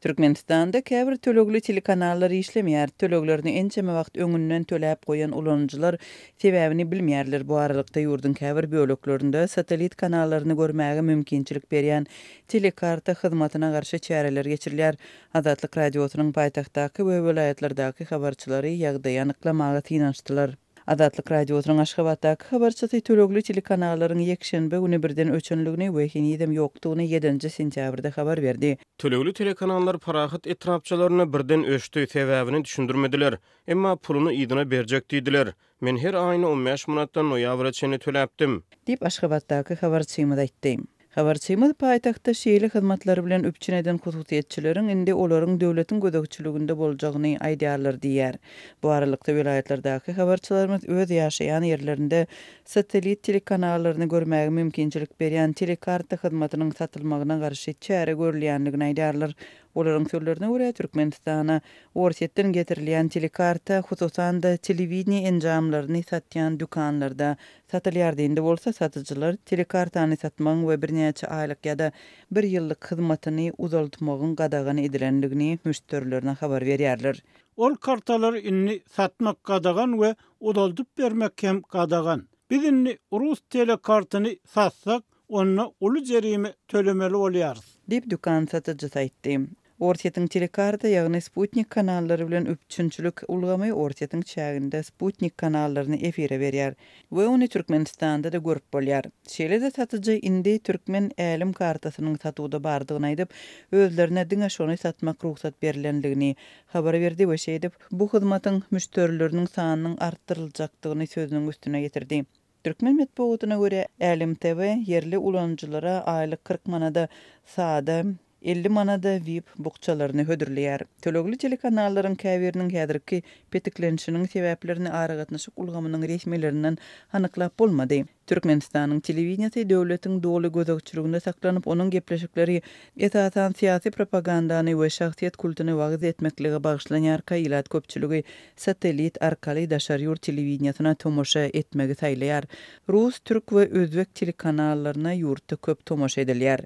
Türkmenistanda käbir tölegli telekanallar işlemeýär. Töleglerini ençeme wagt öňünden töläp goýan ulanyjylar sebäbini bilmeýärler. Bu aralykda, ýurduň käbir böleklerinde satellit kanallaryny görmäge mümkinçilik berýän telekarta hyzmatyna garşy çäreler geçirilýär. Azatlyk Radiosynyň paýtagtdaky we welaýatlardaky habarçylary ýagdaýy anyklamaga synanyşdylar. Azatlyk Radiosynyň Aşgabatdaky habarçysy tölegli telekanallaryň ýekşenbe güni birden öçenligini we henizem ýokdugyny ýedinji sentýabrda habar berdi. Tölegli telekanallar Parahat etrapçalarynda birden öçdi, sebäbini düşündirmediler. Emma puluny yzyna berjek diýdiler. Men her aýyna 15 manatdan noýabra çenli töläpdim. Diýip, Aşgabatdaky habarçymyz aýtdy. Habarçymyz paýtagtda şeýle hyzmatlar bilen üpjün eden hususyýetçileriň indi olaryň döwletiň gözegçiliginde boljagyny aýdýarlar diýýär. Bu aralykda, welaýatlardaky habarçylarymyz öz ýaşaýan ýerlerinde satellit telekanallaryny görmäge mümkinçilik berýän telekarta hyzmatynyň satylmagyna garşy çäre görülýändigini aýdýarlar. Olaryň sözlerine görä, Türkmenistana Orsýetden getirilýän telekarta, hususan-da, telewideniýe enjamlaryny satýan dükanlarda satylýardy, indi bolsa satyjylar telekartany satmagyň we birnäçe aýlyk ýa-da bir ýyllyk hyzmatyny uzaltmagyň gadagan edilendigini müşderilerine habar berýärler. Ol kartalary indi satmak gadagan we uzaldyp bermek hem gadagan. Biz indi rus telekartyny satsak, onda uly jerime tölemeli bolýarys. Diýip, dükan satyjysy aýtdy. Orsýetiň telekarta, ýagny sputnik kanallary bilen üpjünçilik ulgamy Orsýetiň çäginde sputnik kanallaryny efire berýär we ony Türkmenistanda-da görüp bolýar. Şeýle-de satyjy indi türkmen Älem kartasynyň satuwda bardygyny aýdyp, özlerine diňe şony satmak rugsat berlendigini habar berdi we şeýdip, bu hyzmatyň müşderileriniň sanynyň artdyryljakdygyny sözüniň üstüne ýetirdi. Türkmen metbugatyna görä, Älem TV ýerli ulanyjylara aýlyk 40 manada sada, 50 manada VIP bukjalaryny hödürleýär. Tölegli telekanallaryň käbiriniň häzirki petiklenişiniň sebäplerini aragatnaşyk ulgamynyň resmilerinden anyklap bolmady. Türkmenistanyň telewideniýesi döwletiň doly gözegçiliginde saklanyp, onuň gepleşikleri esasan syýasy propagandany we şahsyýet kultuny wagyz etmeklige bagyşlanýarka, ilat köpçüligi satellit arkaly daşary ýurt telewideniýesine tomaşa etmegi saýlaýar. Rus, türk we özbek telekanallaryna ýurtda köp tomaşa edilýär.